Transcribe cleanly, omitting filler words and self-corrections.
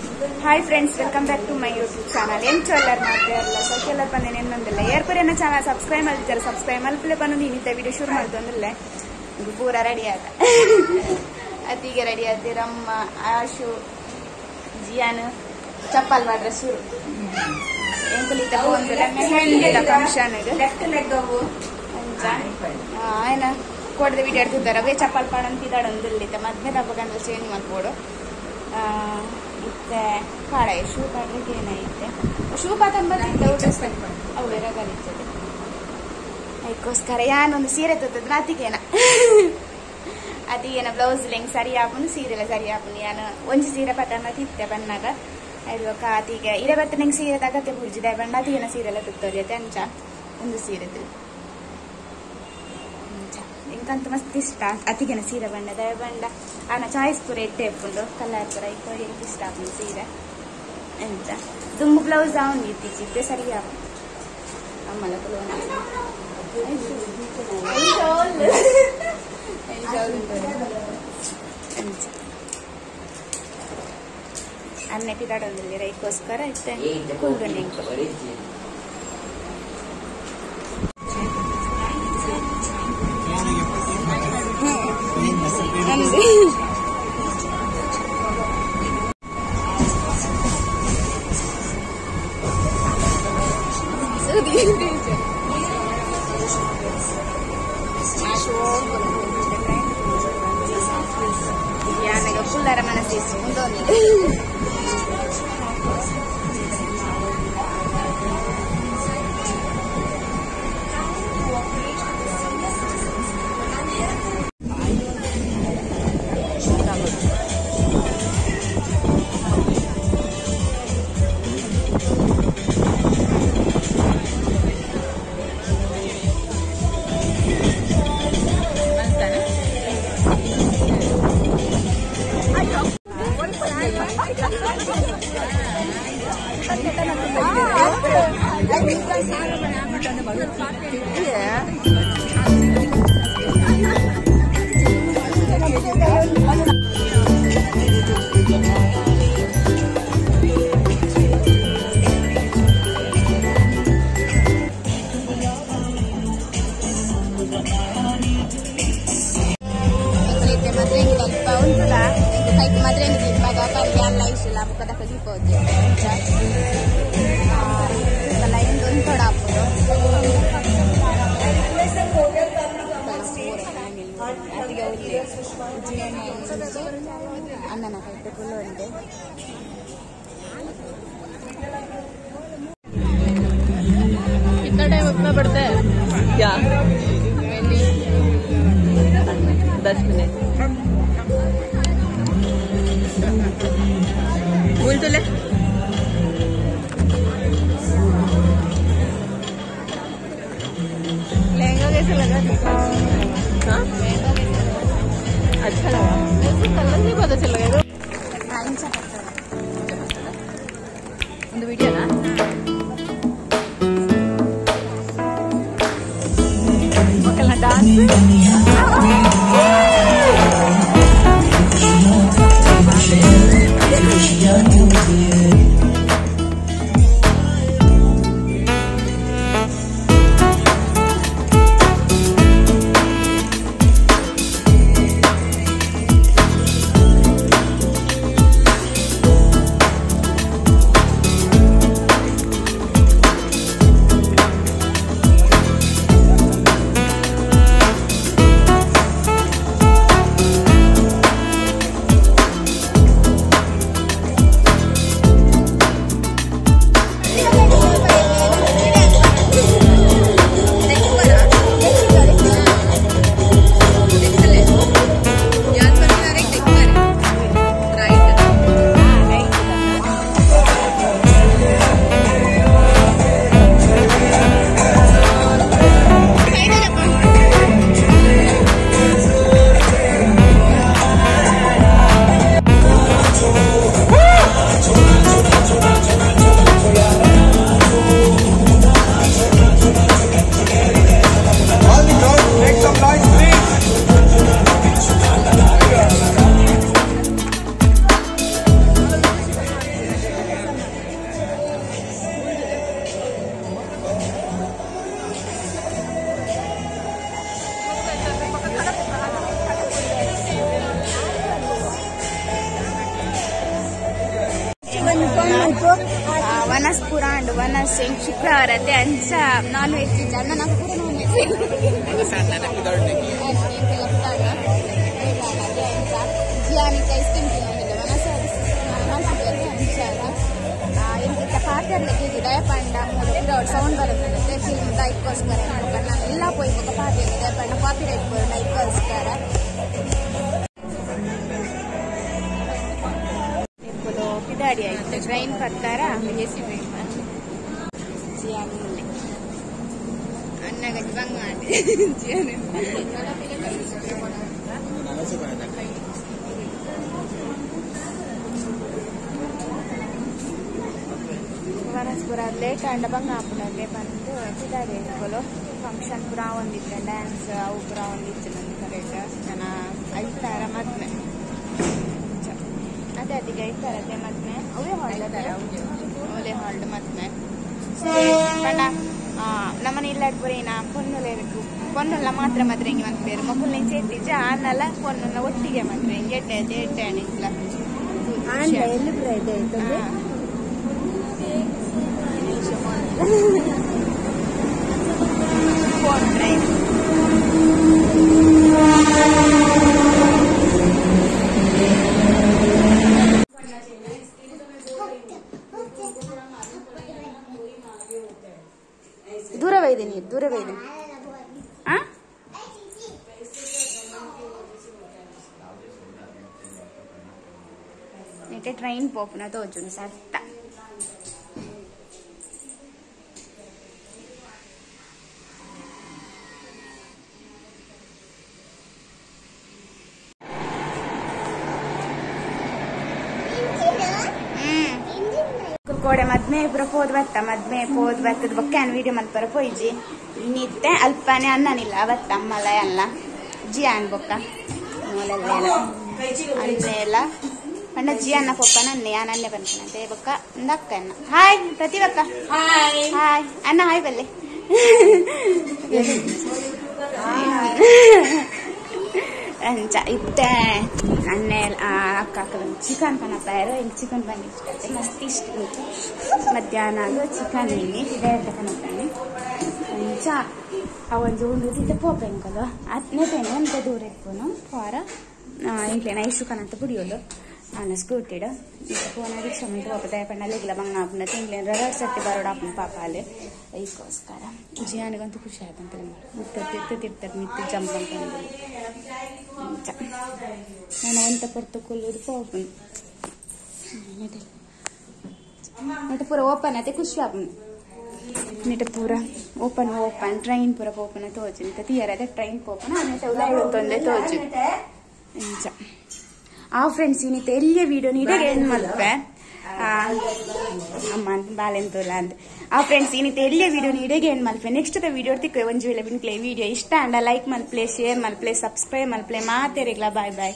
Hi friends, welcome back to my YouTube channel. ಎಂಚೊಲ್ಲರ್ ಮಾತಾಡಲ್ಲ ಸೌಖ್ಯಲ್ಲರ್ ಬಂದೇನೆ ಎನ್ನೊಂದಿಲ್ಲ ಏರ್ಪುರೇನ channel subscribe ಮಾಡ್ತಾರೆ subscribe ಮಲ್ಪಲೆ ಬಂದು ಇನ್ನಿತ video ಶುರು ಮಾಡ್ತೊಂದಿಲ್ಲ. ಪೂರ ರೆಡಿ ಆದ ಅತಿಗೆ ರೆಡಿ ಆದ ರಮ್ಮ ಆಶು ಜಿಯಾನ್ ಚಪ್ಪಲ್ ಮಾಡ್ರೆ ಶುರು ಎಂಕುಲಿತ ಒಂದಿಲ್ಲ ಮೆಹಂದಿದ ಫಂಕ್ಷನ್ ಲೆಫ್ಟ್ ಲೆಗ್ ಅವು ಏನ ಕೊಡದೆ ವಿಡಿಯೋ ಆಡ್ತಿದ್ದಾರೆ ಅವೇ ಚಪ್ಪಲ್ ಪಾಡಂತಿದ್ದಾಡೊಂದಿಲ್ಲ ಮದ್ಮೆ ತಪ್ಪಕಂದ್ರೆ ಚೇಂಜ್ ಮಾಡ್ಬೋಡು. ಇತ್ತೆ ಪಾಡ ಶೂ ಪಾಡ್ಲಿಕ್ಕೆ ಏನೈತೆ ಶೂ ಪಾತಂಬತ್ತಿತ್ತ ಅವು ಎರಗಲಿರ್ತದೆ. ಅದಕ್ಕೋಸ್ಕರ ಯಾನೊಂದು ಸೀರೆ ತತ್ತದ ಅತಿಗೇನ ಅತಿಗೇನ ಬ್ಲೌಸ್ ಲೆಂಗ್ ಸರಿ ಆಪುನು ಸೀರೆಲ್ಲ ಸರಿ ಆಪುನು ಯಾನು ಒಂಜಿ ಸೀರೆ ಪತಂಬತ್ತಿತ್ತೆ ಬನ್ನಾಗ ಅದು ಅತಿಗೆ ಇರೆ ಬತ್ತ ನಂಗೆ ಸೀರೆ ತಗತ್ತೆ ಪೂಜಿದೆ ಬಣ್ಣ ಅತಿಗೇನ ಸೀರೆಲ್ಲ ತುತ್ತೋರಿಯತ್ತೆ ಅಂಚ ಒಂದು ಸೀರೆ ಎಂಕಂತ ಮಸ್ತ್ ಇಷ್ಟ ಅತಿಗೆನ ಸೀರೆ ಬಣ್ಣದ ಬಂಡ ಆನ ಚಾಯ್ಸ್ ಪೂರ ಎಟ್ಟೆ ಎಪ್ಪುಂಡು ಕಲರ್ ಪೂರ ಇಪ್ಪ ಎಂತ ಇಷ್ಟ ಆಪುಂಡು ಸೀರೆ ಎಂತ ದುಂಬು ಬ್ಲೌಸ್ ಅವನು ಇತ್ತೀಚಿದ್ದೆ ಸರಿ ಆಪು ಅಮ್ಮಲ ಅನ್ನೆ ಪಿದಾಡೊಂದಿಲ್ಲ ರೈಕೋಸ್ಕರ ಇತ್ತೆ ಕುಲ್ದು ಎಂಕು ಫುಲ್ ಮನಸ್ಸು ಅಣ್ಣನ ಕೈತೆ ಉಂಟು. कितना टाइम अपना पड़ता है क्या? 10 मिनट बोल तो ले। लहंगा कैसे लगा? हाँ अच्छा लगा, वैसे कलर नहीं पता चल लगा। ಒಂದು ವಿಡಿಯೋನಾ? ಮಕ್ಕಳ ಡಾನ್ಸ್ ಆಂಡ್ ವನಸ್ ಶುಕ್ರವಾರ ಅಂಚ ನಾನ್ ವೆಜ್ ಅನ್ನ ನಾವು ಪೂರ ನಾನ್ ವೆಜ್ ಜಿಯಾನಿಕ ಐಸ್ ಕ್ರೀಮ್ ತಿನ್ನೊಂದಿಲ್ಲ ವನಸ ಎಂತ ಪಾತೆರ್ಲಕ್ಕೆ ದಯಪಂಡ ಸೌಂಡ್ ಬರುತ್ತೆ ಫಿಲ್ಮ್ ದೈಕ್ಕೋಸ್ಕರ ನಾನು ಎಲ್ಲ ಪೋಯ್ಬೇಕು ಪಾತೆರ್ ದಯಪಂಡ ಕಾಪಿ ರೈಟ್ ದೈಕ್ಕೋಸ್ಕರ ಪಿದಾಡಿ ಆಯ್ತು ಟ್ರೈನ್ ಪತ್ತಾರ ಎಸಿ ಜಿಯಾನಿ ಅನ್ನ ಗಜ್ಜಿ ಬಂಗ್ ಮಾಡಿ ಜಿಯಾನಿ ವನಸ್ಪುರ ಲೇಟ್ ಆಂಡ ಬಂಗ ಆಪುನಗೆ ಬಂದು ಪಿದಾಡಿ ಇಟ್ಕೊಳ್ಳು ಫಂಕ್ಷನ್ ಪೂರ ಒಂದಿತ್ತು ಡ್ಯಾನ್ಸ್ ಅವು ಪೂರ ಒಂದಿತ್ತು ನನ್ನ ಕರೆಕ್ಟ್ ನನ್ನ ಐತಾರ ಮದ್ಮೆ ಅದೇ ಅದಕ್ಕೆ ಐತಾರತೆ ಮದ್ಮೆ ಅವೇ ಹಾಲ್ಡ್ ಓಲೆ ಹಾಲ್ಡ್ ಮದ್ಮೆ ಪಂಡ ನಮ್ಮನೆ ಇಲ್ಲಾಡ್ ಪುರೇನ ಪೊನ್ನುಲ ಇರಕು ಪೊನ್ನುಲ್ಲ ಮಾತ್ರ ಮಾತ್ರ ಹಿಂಗೆ ಮನ್ಪೇರು ಮಕ್ಕಳು ಚೇತಿಜ ಆನಲ್ಲ ಪೊನ್ನುಲ್ಲ ಒಟ್ಟಿಗೆ ಮಾತ್ರ ಹಿಂಗೆ ಎಡ್ಡೆ ಎಡ್ಡೆ ಅಣಿಲ್ಲ ಫೋನ್ ಟ್ರೈನ್ ದೂರವೇ ಇದೆ ನೀರು, ದೂರವೇ ಇದೆ. ನೆಟ್ಟೆ ಟ್ರೈನ್ ಪೋಪುನ ತೋಜುನು ಸತ್ತ. ಕೋಡೆ ಮದ್ಮೆ ಪೂರ ಪೋದ್ ಬತ್ತ, ಮದ್ಮೆ ಪೋದ್ ಬತ್ತದ ಬೊಕ್ಕ ವಿಡಿಯೋ ಮಲ್ಪರ ಪೋಯಿಜಿ ಇನ್ನಿತ್ತೆ ಅಲ್ಪನೆ ಅನ್ನನಿಲ್ಲ ಅವತ್ತ ಅಮ್ಮಲ ಅಲ್ಲ ಜಿಯಾನ್ ಬೊಕ್ಕ ಮೂಲೆಲ್ಲ ಅನ್ನೆಲ್ಲ ಪಂಡ ಜಿಯನ್ನ ಪೊಪ್ಪ ನನ್ನೆ ನನ್ನೆ ಬಂತನಂತೆ ಬೊಕ್ಕ ಅಕ್ಕ ಅನ್ನ. ಹಾಯ್ ಪ್ರತಿಭಕ್ಕ, ಹಾಯ್ ಹಾಯ್ ಅನ್ನ, ಹಾಯ್ ಬಲ್ಲೆ. ಅಂಚ ಇತ್ತೆ ಅನ್ನೆ ಅಕ್ಕ ಅಕ್ಕ ಚಿಕನ್ ಕನಪ್ಪ ಹಿಂಗೆ ಚಿಕನ್ ಬಂದು ಇಷ್ಟ ಮಸ್ತ್ ಇಷ್ಟ ಉಂಟು. ಮಧ್ಯಾಹ್ನ ಚಿಕನ್ ಇನ್ನಿ ಬೇರೆ ಕನಪ್ಪಾನೆ ಅಂಚ ಅವೊಂದು ಒಂದು ತಿಂತ ಪೋಪೆಂಕಲು ಅತ್ನೆ ಒಂತ ದೂರ ಇಪ್ಪನು ಪೋರ ಇಂಕ್ಲೇನ ಐಶು ಕನಂತ ಪುಡಿಯೋದು ಅನ್ನ ಸ್ಕೂಟಿಡ್ ಫೋನ ರಿಕ್ಷಾ ಮಂತ್ ಪೋಪ ದಯಪಣ್ಣ ಲೆಗ್ಲ ಬಂಗ ಆಪುನ ತಿಂಗ್ಲೇನ ರಡ್ ಸತ್ತಿ ಬರೋಡ ಆಪುನ ಪಾಪ ಅಲ್ಲಿ ಐಕ್ಕೋಸ್ಕರ ಜಿಯಾನಿಗಂತೂ ಖುಷಿ ಆಯ್ತಂತ ಮಿತ್ತ ತಿರ್ತ ತಿರ್ತಾರೆ ಮಿತ್ತ ಜಂಪ್ ಅಂತ ನಾನು ಒಂತ ಪೊರ್ತು ಕೊಲ್ಲುದು ಪೋಪುನು ನೆಟ ಪೂರ ಓಪನ್ ಆಯ್ತೆ ಖುಷಿ ಆಪುನು ನೆಟ ಪೂರ ಓಪನ್ ಓಪನ್ ಟ್ರೈನ್ ಪೂರ ಪೋಪನ ತೋಜು ನಿತ ತೀಯರ ಅದೇ ಟ್ರೈನ್ ಪೋಪನ ನೆಟ ಉಲಾಯಿ ತೋಜು ಇಂಚ. ಆ ಫ್ರೆಂಡ್ಸ್ ಇನ್ನಿತ ಎಲ್ಲಿಯ ವಿಡಿಯೋ ನೀಡೇ ಏನು ಮಲ್ಪೆ ಅಮ್ಮ ಬಾಲೆಂತೋಲ ಅಂತ. ಆ ಫ್ರೆಂಡ್ಸ್ ಇನ್ನಿತ ಎಲ್ಲಿಯ ವಿಡಿಯೋ ನೀಡೇಗೆ ಏನು ಮಲ್ಪೆ ನೆಕ್ಸ್ಟ್ the video ತಿಕ್ಕ ಒಂಜಿ ವೇಳೆ ಬಿನ್ಕ್ಲೆ ವಿಡಿಯೋ ಇಷ್ಟ ಅಂಡ ಲೈಕ್ ಮಲ್ಪ್ಲೆ, ಶೇರ್ ಮಲ್ಪ್ಲೆ, ಸಬ್ಸ್ಕ್ರೈಬ್ ಮಲ್ಪ್ಲೆ. ಮಾತೇರಿಗ್ಲ ಬಾಯ್ ಬಾಯ್.